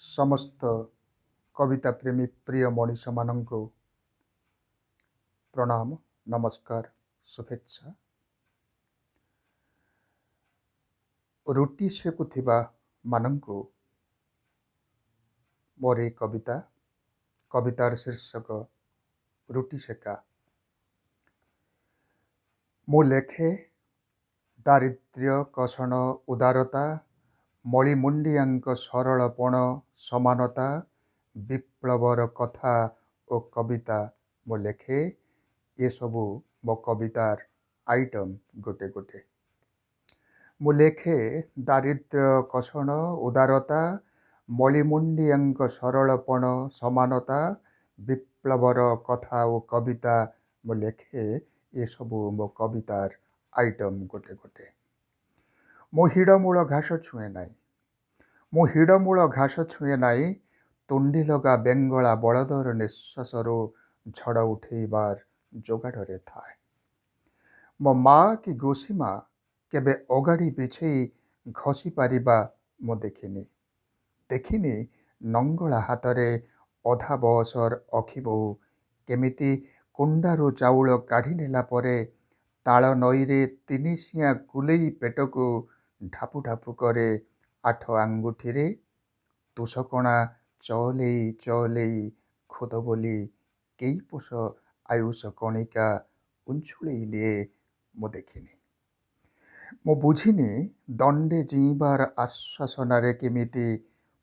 ସମସ୍ତ କବିତା ପ୍ରେମୀ ପ୍ରିୟ ମଣିଷମାନଙ୍କୁ ପ୍ରଣାମ, ନମସ୍କାର, ଶୁଭେଚ୍ଛା। ରୁଟି ସେକୁଥିବା ମାନଙ୍କୁ ମୋର ଏଇ କବିତା। କବିତାର ଶୀର୍ଷକ ରୁଟି ସେକା। ମୁଁ ଲେଖେ ଦାରିଦ୍ର୍ୟ, କଷଣ, ଉଦାରତା, ମଳିମୁଣ୍ଡିଆଙ୍କ ସରଳପଣ, ସମାନତା, ବିପ୍ଳବର କଥା ଓ କବିତା ମୁଁ ଲେଖେ। ଏସବୁ ମୋ କବିତାର ଆଇଟମ୍ ଗୋଟେ ଗୋଟେ। ମୁଁ ଲେଖେ ଦାରିଦ୍ର୍ୟ, କଷଣ, ଉଦାରତା, ମଳିମୁଣ୍ଡିଆଙ୍କ ସରଳପଣ, ସମାନତା, ବିପ୍ଳବର କଥା ଓ କବିତା ମୁଁ ଲେଖେ। ଏସବୁ ମୋ କବିତାର ଆଇଟମ୍ ଗୋଟେ ଗୋଟେ। ମୁଁ ହିଡ଼ମୂଳ ଘାସ ଛୁଏଁ ନାହିଁ, ମୁଁ ହିଡ଼ମୂଳ ଘାସ ଛୁଏଁ ନାହିଁ। ତୁଣ୍ଡି ଲଗା ବେଙ୍ଗଳା ବଳଦର ନିଶ୍ୱାସରୁ ଝଡ଼ ଉଠେଇବାର ଯୋଗାଡ଼ରେ ଥାଏ। ମୋ ମା କି ଗୋସୀମା କେବେ ଅଗାଡ଼ି ବିଛେଇ ଘଷି ପାରିବା ମୁଁ ଦେଖିନି। ଦେଖିନି ନଙ୍ଗଳା ହାତରେ ଅଧା ବଅସର ଅଖିବୋଉ କେମିତି କୁଣ୍ଡାରୁ ଚାଉଳ କାଢ଼ି ନେଲା ପରେ ତାଳ ନଈରେ ତିନିସିଆଁ କୁଲେଇ ପେଟକୁ ଢାପୁ ଢାପୁ କରେ ଆଠ ଆଙ୍ଗୁଠିରେ, ତୁଷକଣା ଚଅଲେଇ ଚଅଲେଇ ଖୁଦ ବୋଲି କେଇପୋଷ ଆୟୁଷ କଣିକା ଉଞ୍ଛୁଳେଇ ନିଏ, ମୁଁ ଦେଖିନି। ମୁଁ ବୁଝିନି ଦଣ୍ଡେ ଜିଇଁବାର ଆଶ୍ୱାସନାରେ କେମିତି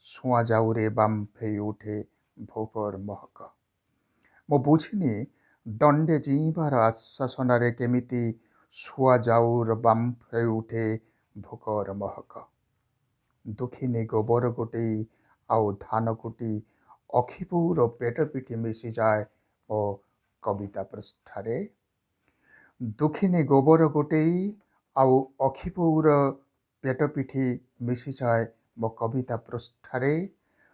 ସୁଆଁ ଜାଉରେ ବାମ୍ଫେଇ ଉଠେ ଭୋକର ମହକ। ମୁଁ ବୁଝିନି ଦଣ୍ଡେ ଜିଇଁବାର ଆଶ୍ୱାସନାରେ କେମିତି ଶୁଆ ଜାଉର ବାମ୍ଫେଇ ଉଠେ ଭୋକର ମହକ। ଦୁଃଖିନୀ ଗୋବର ଗୋଟେଇ ଆଉ ଧାନ କୁଟି ଅଖିବୋଉର ପେଟ ପିଠି ମିଶିଯାଏ ମୋ କବିତା ପୃଷ୍ଠାରେ। ଦୁଃଖିନୀ ଗୋବର ଗୋଟେଇ ଆଉ ଅଖିବୋଉର ପେଟ ପିଠି ମିଶିଯାଏ ମୋ କବିତା ପୃଷ୍ଠାରେ।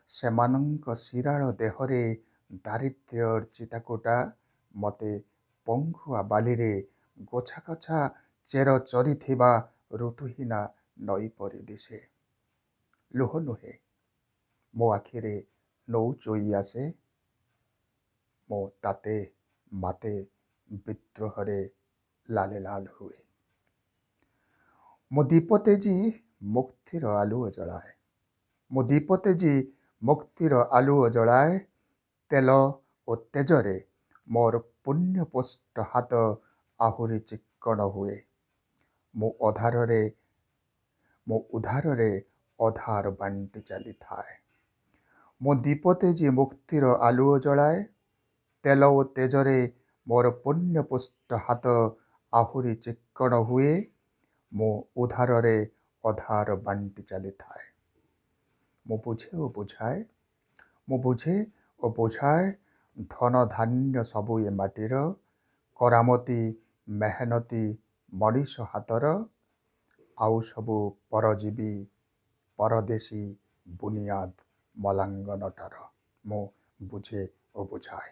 ସେମାନଙ୍କ ଶିରାଳ ଦେହରେ ଦାରିଦ୍ର୍ୟର ଚିତାକୋଟା ମୋତେ ପଙ୍ଗୁଆ ବାଲିରେ ଗୋଛା ଗୋଛା ଚେର ଚରିଥିବା ଋତୁହୀନା ନଈ ପରି ଦିଶେ। ଲୁହ ନୁହେଁ, ମୋ ଆଖିରେ ନୌଚୋଇ ଆସେ। ମୋ ତାତେ ମାତେ ବିଦ୍ରୋହରେ ଲାଲେ ଲାଲ ହୁଏ। ମୁଁ ଦୀପ ତେଜି ମୁକ୍ତିର ଆଲୁଅ ଜଳାଏ, ମୁଁ ଦୀପ ତେଜି ମୁକ୍ତିର ଆଲୁଅ ଜଳାଏ। ତେଲ ଓ ତେଜରେ ମୋର ପୁଣ୍ୟପୁଷ୍ଟ ହାତ ଆହୁରି ଚିକ୍କଣ ହୁଏ। ମୁଁ ଉଧାରରେ ଅଧାର ବାଣ୍ଟି ଚାଲିଥାଏ। ମୁଁ ଦୀପ ତେଜି ମୁକ୍ତିର ଆଲୁଅ ଜଳାଏ। ତେଲ ଓ ତେଜରେ ମୋର ପୁଣ୍ୟପୁଷ୍ଟ ହାତ ଆହୁରି ଚିକ୍କଣ ହୁଏ। ମୁଁ ଉଧାରରେ ଅଧାର ବାଣ୍ଟି ଚାଲିଥାଏ। ମୁଁ ବୁଝେ ଓ ବୁଝାଏ, ମୁଁ ବୁଝେ ଓ ବୁଝାଏ, ଧନ ଧାନ୍ୟ ସବୁ ଏ ମାଟିର, କରାମତି ମେହନତି ମଣିଷ ହାତର, ଆଉ ସବୁ ପରଜୀବୀ ପରଦେଶୀ ବୁନିଆଦ ମଲାଙ୍ଗନଟାର। ମୁଁ ବୁଝେ ଓ ବୁଝାଏ।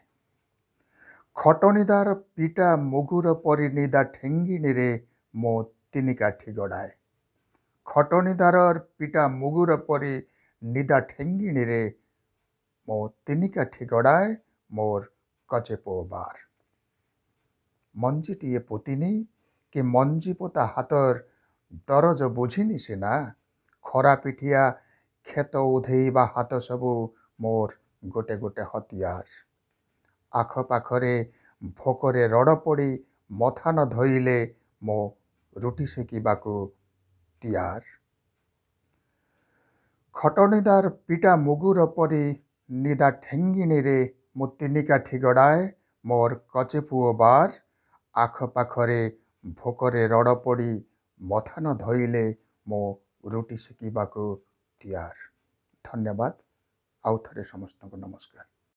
ଖଟଣିଦାର ପିଟା ମୁଗୁର ପରି ନିଦା ଠେଙ୍ଗିଣୀରେ ମୁଁ ତିନି କାଠି ଗଡ଼ାଏ। ଖଟଣିଦାରର ପିଟା ମୁଗୁର ପରି ନିଦା ଠେଙ୍ଗିଣୀରେ ମୁଁ ତିନି କାଠି ଗଡ଼ାଏ। ମୋର କଚେପୋ ବାର ମଞ୍ଜିଟିଏ ପୋତିନି କି ମଞ୍ଜି ପୋତା ହାତର ଦରଜ ବୁଝିନି ସିନା, ଖରା ପିଠିଆ କ୍ଷେତ ଉଧେଇବା ହାତ ସବୁ ମୋର ଗୋଟେ ଗୋଟେ ହତିଆର। ଆଖପାଖରେ ଭୋକରେ ରଡ଼ ପଡ଼ି ମଥା ନ ଧୋଇଲେ ମୋ ରୁଟି ସେକିବାକୁ ତିଆର। ଖଟଣିଦାର ପିଟା ମୁଗୁର ପରି ନିଦା ଠେଙ୍ଗିଣୀରେ ମୁଁ ତିନି କାଠି ଗଡ଼ାଏ। ମୋର କଚେପୁଅ ବାର। ଆଖପାଖରେ ଭୋକରେ ରଡ଼ ପଡ଼ି ମଥା ନ ଧୋଇଲେ ମୁଁ ରୁଟି ସେକିବାକୁ ତିଆର। ଧନ୍ୟବାଦ। ଆଉ ଥରେ ସମସ୍ତଙ୍କୁ ନମସ୍କାର।